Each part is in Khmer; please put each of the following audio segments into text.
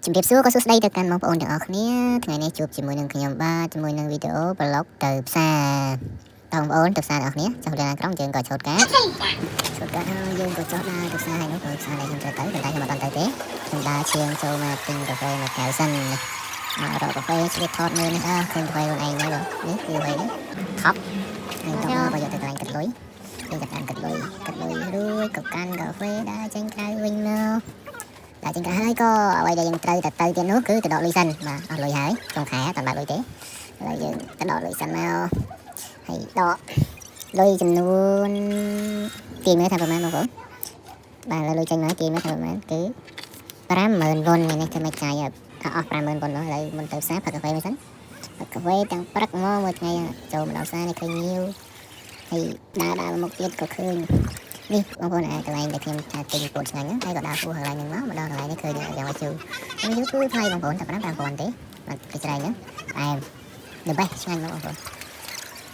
ជំរាបសួរក៏សួស្តីទៅកាន់បងប្អូនទាំងអស់គ្នាថ្ងៃនេះជួបជាមួយនឹងខ្ញុំបាទជាមួយនឹងវីដេអូ vlog ទៅផ្សារតើបងប្អូនទៅផ្សារទាំងអស់គ្នាចុះលើក្រុងយើងក៏ឆូតកាឆូតកាហើយយើងក៏ចុះដើរទៅផ្សារហើយនោះគឺផ្សារដែលខ្ញុំត្រូវទៅប៉ុន្តែខ្ញុំអត់ទាន់ទៅទេខ្ញុំដើរឈៀងចូលមកទិញកាហ្វេមួយកែវសិនមករកកាហ្វេឆ្លៀតថតមើលនេះអើឃើញកាហ្វេខ្លួនឯងហើយបងនេះគឺកាហ្វេនេះថប់ហើយតមកក៏យកទៅកន្លែងគិតលុយយើងចាប់តាមគិតលុយគិតលុយរួចក៏កាន់កាហ្វេដើរចេញក្រៅវិញមក តែជាងក្រោយហើយក៏អ្វីដែលយើងត្រូវតែទៅទៀតនោះគឺទៅដកលុយសិនបាទអស់លុយហើយចុងខែតាមបើកលុយទេឥឡូវយើងទៅដកលុយសិនមកហើយដកលុយចំនួនទាញមើលថាប្រហែលបងប្អូនបាទឥឡូវលុយចេញមកទាញមើលថាប្រហែលគឺ50000វ៉ុនថ្ងៃនេះធ្វើម៉េចចាយឲ្យអស់50000វ៉ុននោះឥឡូវមុនទៅផ្សារផឹកកាហ្វេមួយសិនផឹកកាហ្វេទាំងព្រឹកមកមួយថ្ងៃចូលមកដល់ផ្សារនេះឃើញញៀវហើយដើរដើរមកមុខទៀតក៏ឃើញ នេះបងប្អូនអាកន្លែងដែលខ្ញុំថាទិញពោតឆ្ងាញ់ហ្នឹងហើយក៏ដើរពោះកន្លែងហ្នឹងមកមកដល់កន្លែងនេះឃើញយ៉ាងមកជូរខ្ញុំជូរគឺថ្លៃបងប្អូនតែ5 5000ទេបាទគេច្រែងហ្នឹងផ្អែម the best ឆ្ងាញ់មកបងប្អូន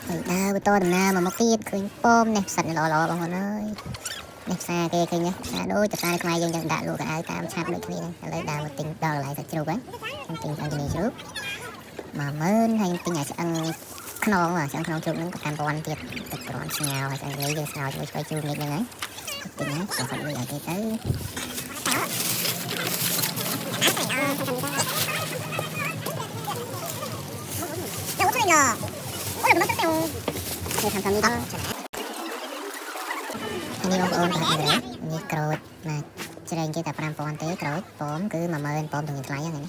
ហើយដើរបន្តដំណើរមកមុខទៀតឃើញប៉មនេះផ្សិតល្អល្អបងប្អូនអើយនេះផ្សារគេឃើញទេផ្សារដូចតែផ្សារខ្មែរយើងចឹងដាក់លក់កៅអៅតាមឆាប់ដូចគ្នាហ្នឹងឥឡូវដើរមកទិញដល់កន្លែងសាច់ជ្រូកហើយខ្ញុំទិញឆ្អឹងជំនីជ្រូក10000ហើយខ្ញុំទិញអាឆ្អឹងខ្នងបាទឆ្អឹងខ្នងជ្រូកហ្នឹងក៏5000ទៀតទឹកក្រាន់ស្ងោរហើយឆ្អឹងជំនីយើងស្ងោរជាមួយស្ពៃជូរងាកហ្នឹងហើយ ទិញហើយក៏គាត់លុយឲ្យគេទៅ ធ្វើតាមនេះនេះបងប្អូនបាទនេះក្រូចណាច្រែងគេតែ5000ទេក្រូចប៉មគឺ10000ប៉មទាំងថ្លៃហ្នឹងនេះ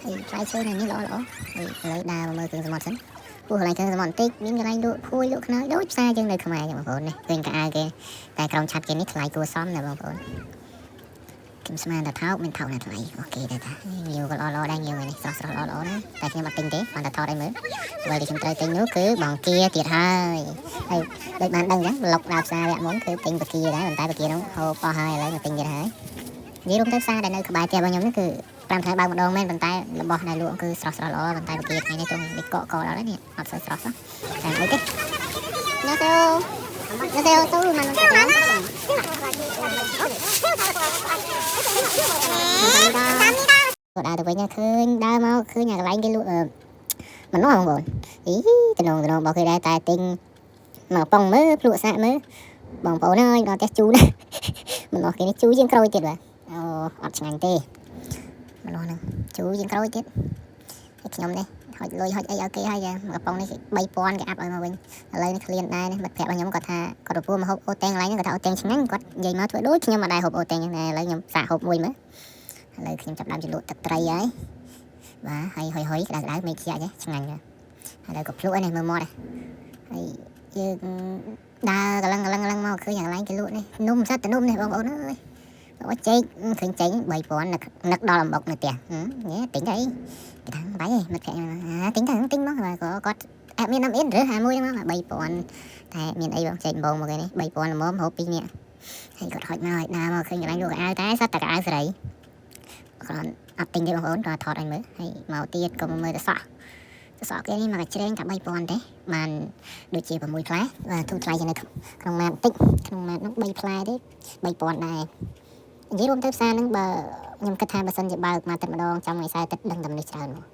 ហើយថ្លៃឈើនេះល្អល្អហើយឥឡូវដើរមកមើលគ្រឿងសមុទ្រសិនពោះកន្លែងគ្រឿងសមុទ្របន្តិចមានកន្លែងលក់ភួយលក់ខ្នើយដូចផ្សារយើងនៅខ្មែរចឹងបងប្អូននេះឃើញកៅអៅគេតែក្រុមឆាត់គេនេះថ្លៃគួរសមណាបងប្អូនខ្ញុំស្មានតែថោកមានថោកណាថ្លៃអូខេដែរតាងាវក៏ល្អល្អដែរងាវនេះស្រស់ស្រស់ល្អល្អណាតែខ្ញុំអត់ទិញទេបានតែថតឲ្យមើលអ្វីដែលខ្ញុំត្រូវទិញនោះគឺបង្គាទៀតហើយហើយដូចបានដឹងចឹងប្លុកដើរផ្សារវគ្គមុនគឺទិញបង្គាដែរប៉ុន្តែបង្គានោះហូបអស់ហើយឥឡូវមកទិញទៀតហើយនិយាយរួមទៅផ្សារដែលនៅក្បែរផ្ទះរបស់ខ្ញុំនេះគឺ5ថ្ងៃបើកម្ដងមែនប៉ុន្តែរបស់ដែលលក់គឺស្រស់ស្រស់ល្អប៉ុន្តែបង្គាថ្ងៃនេះទងនេះកកកដល់ហើយនេះអត់សូវស្រស់សោះតែអីទេញ៉ាំទៅញ៉ាំទៅទៅមក គាត់ដើរទៅវិញឃើញដើរមកឃើញអាកន្លែងគេលក់ម្នាស់បងប្អូនអីតំណងតំណងរបស់គេដែរតែទិញមកប៉ុងមើលភ្លក់សាកមើលបងប្អូនអើយដល់ផ្ទះជូរណាម្នាស់គេនេះជូរជាងក្រូចទៀតបាទអូអត់ឆ្ងាញ់ទេម្នាស់ហ្នឹងជូរជាងក្រូចទៀតហើយខ្ញុំនេះហុចលុយហុចអីឲ្យគេហើយមកកំប៉ុងនេះ3000គេអាប់ឲ្យមកវិញឥឡូវនេះឃ្លានដែរនេះមិត្តភក្តិរបស់ខ្ញុំគាត់ថាគាត់រពោះមកហូបអូតែងកន្លែងហ្នឹងគាត់ថាអូតែងឆ្ងាញ់គាត់និយាយមកធ្វើដូចខ្ញុំអត់ដែរហូបអូតែងហ្នឹងដែរឥឡូវខ្ញុំសាកហូបមួយមើលឥឡូវខ្ញុំចាប់ដើមជ្រលក់ទឹកត្រីហើយបាទហើយហុយហុយក្តៅក្តៅមេខ្យាក់ឆ្ងាញ់ឥឡូវក៏ភ្លក់ហើយនេះមើលមាត់ហើយយើងដើរកលឹងកលឹងកលឹងមកឃើញកន្លែងគេលក់នេះនំសិតតែនំនេះបងប្អូនអើយអូចេកឃើញចេញ3000នឹកនឹកដល់អំបុកនៅផ្ទះញ៉ែទិញទៅអីគេថាបាយឯងមិត្តភក្តិខ្ញុំទិញទៅទិញមកបាទក៏គាត់អត់មាននំអៀនរើសអាមួយហ្នឹងមក3000តែមានអីបងចេកដំបងមកគេនេះ3000ល្មមហូប2នាក់ហើយគាត់ហុចមកឲ្យដើរមកឃើញកន្លែងលក់កៅអៅតែសិតតែកៅអៅសេរី គ្រាន់អត់ទិញទេបងប្អូនគាត់ថតឲ្យមើលហើយមកទៀតក៏មកមើលទៅសក់ទៅសក់គេនេះមកកច្រែងតែ3000ទេបានដូចជា6ផ្លែបាទធូរថ្លៃជាងនៅក្នុងម៉ាតបន្តិចក្នុងម៉ាតនោះ3ផ្លែទេ3000ដែរនិយាយរួមទៅផ្សារហ្នឹងបើខ្ញុំគិតថាបើសិនជាបើកមកទឹកម្ដងចំថ្ងៃសៅរ៍ទឹកដឹងតែមនុស្សច្រើនមក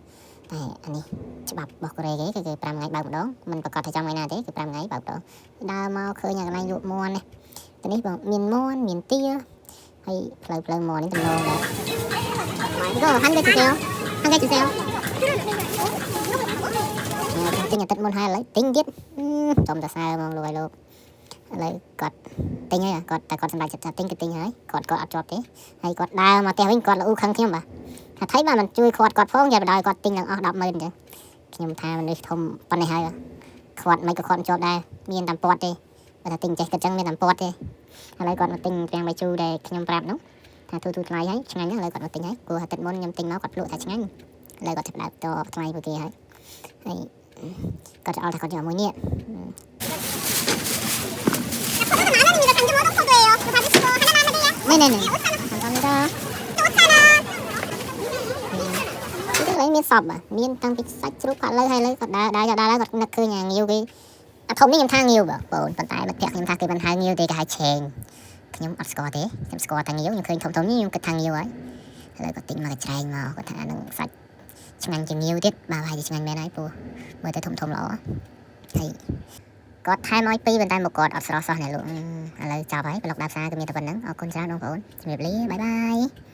តែអានេះច្បាប់របស់កូរ៉េគេគឺគេ5ថ្ងៃបើកម្ដងមិនប្រកាសថាចំថ្ងៃណាទេគឺ5ថ្ងៃបើកម្ដងដើរមកឃើញអាកន្លែងលក់មាន់នេះទៅនេះបងមានមាន់មានទាហើយផ្លូវផ្លូវមាន់នេះទំនងដែរ 이거 한 개 주세요. 한 개 주세요. ទិញអាទិត្យមុនហើយឥឡូវទិញទៀតចំតែសើហ្មងលោកឲ្យលោកឥឡូវគាត់ទិញហើយគាត់តែគាត់សម្រេចចិត្តថាទិញគឺទិញហើយគាត់គាត់អត់ជាប់ទេហើយគាត់ដើរមកផ្ទះវិញគាត់ល្អូខឹងខ្ញុំបាទថាថៃបាទមិនជួយគាត់គាត់ផងយ៉ាបដ ாய் គាត់ទិញឡើងអស់100,000អញ្ចឹងខ្ញុំថាមនុស្សធំប៉ុណ្ណេះហើយគាត់មិនក៏គាត់ជាប់ដែរមានតាមពាត់ទេបើថាទិញចេះគិតចឹងមានតាមពាត់ទេឥឡូវគាត់មកទិញទាំងបាយជូរដែលខ្ញុំប្រាប់នោះ ថាធូរធូរថ្លៃហើយឆ្ងាញ់ហ្នឹងឥឡូវគាត់មកទិញហើយព្រោះអាទិត្យមុនខ្ញុំទិញមកគាត់ភ្លក់ថាឆ្ងាញ់ឥឡូវគាត់ចាប់ដើមតថ្លៃពួកគេហើយហើយគាត់អល់ថាគាត់យកមួយនេះ នេះនេះនេះ감사합니다 នេះឡើយមានសពមានតាំងពីសាច់ជ្រូកផាក់លើហើយលើគាត់ដើរដើរដើរគាត់នឹកឃើញអាងាវគេអាធំនេះខ្ញុំថាងាវបងប្អូនប៉ុន្តែមិត្តភក្តិខ្ញុំថាគេមិនហៅងាវទេគេហៅឆេងខ្ញុំអត់ស្គាល់ទេខ្ញុំស្គាល់តែងាវខ្ញុំឃើញធំធំនេះខ្ញុំគិតថាងាវហើយ ឥឡូវគាត់ទិញមកកញ្ច្រែងមកគាត់ថាអានឹងសាច់ឆ្ងាញ់ជាងងាវទៀតបាទប្រហែលជាឆ្ងាញ់មែនហើយព្រោះមើលទៅធំធំល្អហើយគាត់ថែមឲ្យពីរប៉ុន្តែមកគាត់អត់ស្រស់សោះអ្នកលក់ឥឡូវចប់ហើយប្លុកដើរផ្សារគឺមានតែប៉ុណ្្នឹងអរគុណច្រើនបងប្អូនជំរាបលា bye bye.